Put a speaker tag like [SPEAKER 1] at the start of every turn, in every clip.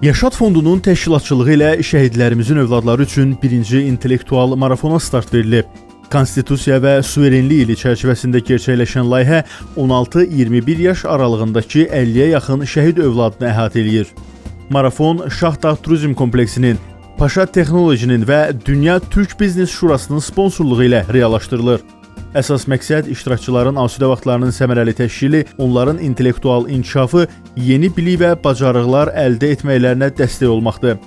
[SPEAKER 1] Yaşad Fondunun təşkilatçılığı ilə şəhidlərimizin övladları üçün birinci intellektual marafona start verilib. Konstitusiya və suverenlik ili çərçivəsində gerçəkləşən layihə 16-21 yaş aralığındakı 50-yə yaxın şəhid övladını əhatə eləyir. Marafon Şahdağ Turizm Kompleksinin, Paşa Texnolojinin və Dünya Türk Biznes Şurasının sponsorluğu ilə reallaşdırılır. Əsas məqsəd iştirakçıların asudə vaxtlarının səmərəli təşkili, onların intellektual inkişafı, yeni bilik və bacarıqlar əldə etməklərinə dəstək olmaqdır.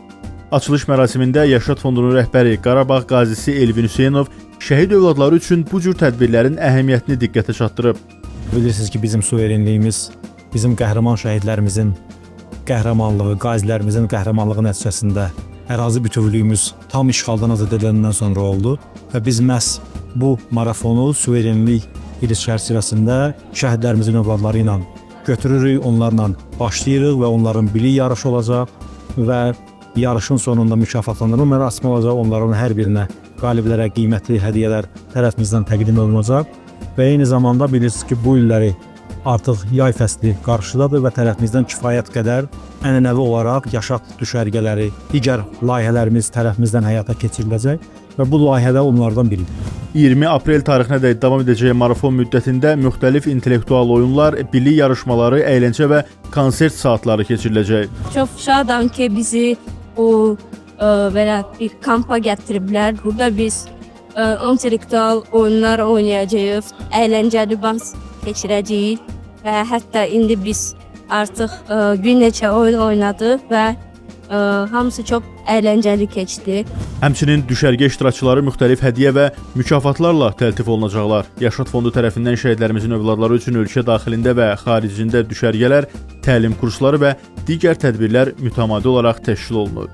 [SPEAKER 1] Açılış mərasimində Yaşad Fondunun rəhbəri Qarabağ qazisi Elvin Hüseynov şəhid övladları üçün bu cür tədbirlərin əhəmiyyətini diqqətə çatdırıb.
[SPEAKER 2] Bilirsiniz ki, bizim suverenliyimiz, bizim qəhrəman şəhidlərimizin qəhrəmanlığı, qazilərimizin qəhrəmanlığı nəticəsində ərazi bütövlüyümüz tam işğaldan azad ediləndən sonra oldu və biz məhz bu marafonu suverenlik ili çərçivəsində şəhidlərimizin övladları ilə götürürük, onlarla başlayırıq və onların bilik yarışı olacaq və yarışın sonunda mükafatlandırma mərasimi olacaq. Onların hər birinə, qaliblərə qiymətli hədiyyələr tərəfimizdən təqdim olunacaq və eyni zamanda bilirsiniz ki, bu illəri artıq yay fəsli qarşıdadır və tərəfimizdən kifayət qədər ənənəvi olaraq yaşad düşərgələri, digər layihələrimiz tərəfimizdən həyata keçiriləcək və bu layihə də onlardan biridir.
[SPEAKER 1] 20 aprel tarixinədək davam edəcək marafon müddətində müxtəlif intellektual oyunlar, bilik yarışmaları, əyləncə və konsert saatları keçiriləcək.
[SPEAKER 3] Çok şadam ki bizi bu belə bir kampa gətiriblər. Burada biz intellektual oyunlar oynayacağıq, əyləncəli vaxt keçirəcəyik və hətta indi biz artıq bir neçə oyun oynadıq və hamısı çox əyləncəli keçdi.
[SPEAKER 1] Həmçinin düşərgə iştirakçıları müxtəlif hədiyyə və mükafatlarla təltif olunacaqlar. Yaşad Fondu tərəfindən şəhidlərimizin övladları üçün ölkə daxilində və xaricində düşərgələr, təlim kursları və digər tədbirlər mütəmadi olaraq təşkil olunur.